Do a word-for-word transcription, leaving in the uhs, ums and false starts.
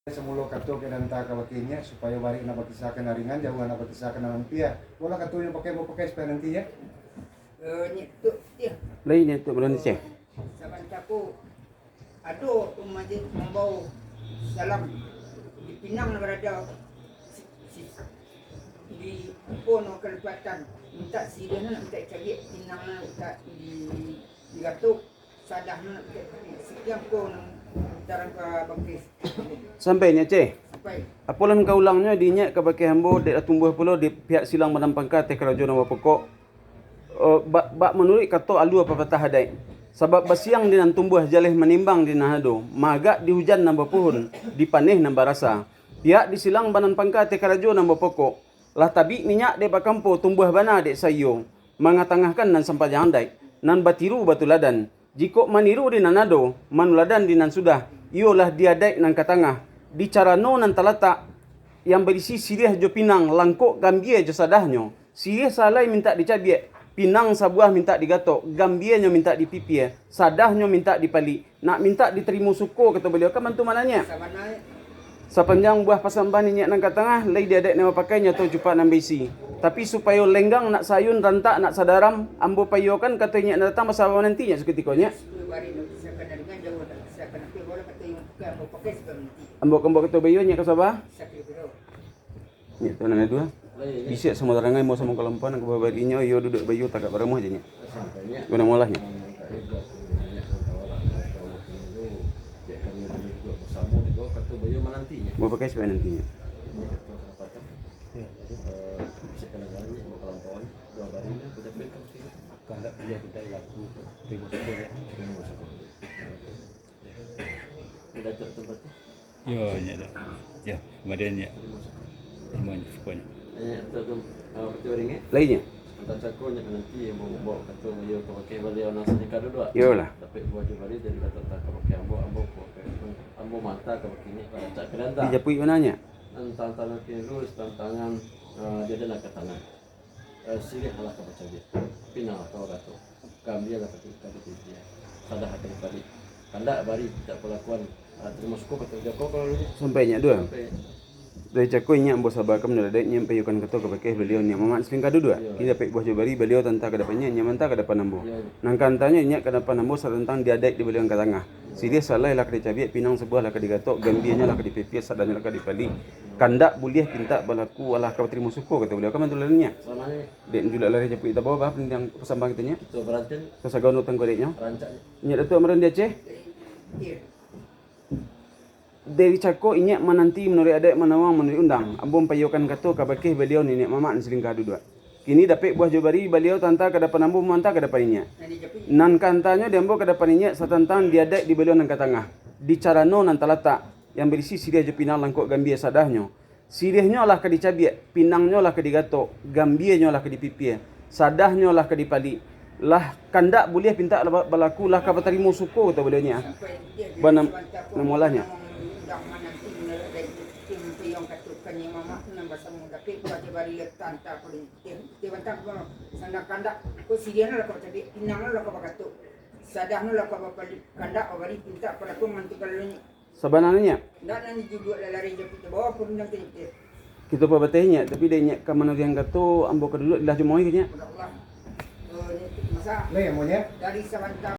Samulo kato ka danta ka bakeh inyo, supayo barek nak bakisah ka nan ringan, jauah nak bakisah ka nan ampia. Bolah kato inyo pakai, bapakai supayo nanti, ya. Eh, nyo tu, ya. Lai nyo tu, Bro Ceh. Sabanta ko ado umaje mambao salam di Pinang nan barada si, si, di Pono Kalipatan, mintak siriah nak mintak cabiak, pinang nak mintak di, di Gatok, sadah nak mintak cabiak. Sikian ko nan tarang ka bakeh. Sampai nyo, Ceh. Sampai. Apo lah ka ulangnyo di inyo ka bakeh ambo, dek lah tumbuah pulo di pihak silang banan pangka ateh karajo nan bapokok. Eh, bak, bak manuruik kato alua papatah adaik. Sabab basiang di nan tumbuah, jaleh manimbang di nan ado, maagak di hujan nan bapuhun, di paneh nan barasa. Pihak di silang banan pangka ateh karajo nan bapokok, lah tabik minyak dek bakampo, tumbuah bana dek saiyo, mangatangahkan nan sampajang adaik, nan batiru batuladan. Jikok maniru di nan ado, manuladan di nan sudah, iyolah di adaik nan ka tangah, di carano nan talatak, yang barisi siriah jo pinang, langkok gambia jo sadahnyo. Siriah sahalai mintak dicabiak, pinang sabuah mintak digatok, gambianyo mintak dipipia, sadahnyo mintak dipalik, nak mintak ditarimo suko, kato baliau. Kan bantu maknanyo? Sabananyo. Sapanjang buah pasambahan inyak nan ka tangah, lai di adaik nan bapakai, nyato cupak nan baisi. Tapi supayo lenggang nak saayun, rantak nak sadaram, ambo paiyokan kato inyak nan datang basaba mananti inyak sakutiko nyo. Ambo, ambo kato baiyo inyak ka saba. Nyo tu nan dua. Bisiak samo tarangai, mau samo kalampuan, ka babari inyo, iyo duduak baiyo tagak baramuah je nyo. Guna molahnyo. Bapakai supayo nanti nyo. Yo, nyo dah. Yo, kemudian nyo. Semuanya, semuanya. Lai nyo. Iyolah. Dijapuik bana nyo. Tantangan, eh, dia adalah ke tangah. Eh, siriah alah ka bacabiak, pinang alah ka bagatok, gambia alah ka di-, ka dipipia, sadah alah ka dipalik. Kandak bari, mintak palakuan, ah, tarimo suko, kato Joko, kalau dulu. Sampai inyak tu, ah? Sampai. Dari cako inyak ambo sabakan, manurut adaik inyak paiyokan kato ka bakeh baliau, inyak mamak nan salingka duduak. Iyo. Kini dapek buah jo bari, baliau tanta ka dapan inyak, inyak manta ka dapan ambo. Iyo. Nan ka antanyo inyak ka dapan ambo satantang di adaik di baliau nan ka tangah. Siriah sahalai lah ka dicabiak, pinang sabuah lah ka digatok, gambianyo lah ka dipipia, sadahnyo lah ka dipalik. Kandak buliah pintak balaku, alah ka tarimo suko, kato baliau. Kan bantu lah inyak. Dek julak lari japuik tabao, bah, pandiang pasambahan kito nyo. Kito barantin. Kasagaon utang kodeknyo. Rancak. Inyak Datuak Maran di Aceh. Iyo. Dari cako inyak mananti manuruik adaik, manawang manuruik undang. Ambo mampaiyokan kato ka bakeh baliau niniak mamak nan salingka duduak. Kini dapek buah jo bari, baliau tanta ka dapan ambo, manta ka dapan inyak. Nan ka antanyo di ambo ka dapan inyak satantang di adaik di baliau nan ka tangah. Di carano nan talatak, yang barisi siriah jo pinang langkok gambia sadahnyo. Siriahnyo lah ka dicabiak, pinangnyo lah ka digatok, gambianyo lah ka dipipia, sadahnyo lah ka dipalik. Lah kandak buliah pintak lah ba-, balaku, lah ka batarimo suko, kato baliau nyo. Banam-, namolahnyo. Sabananyo, ndak nan dijuduak lalari japuik di bawah pun nan tengke. Kito pabateh inyak, tapi dek inyak ka manuriang kato, ambo ka duduak di lah jumoh inyak. Udah Allah. Eh, ni masa. Ni, amonyo. Dari sabanta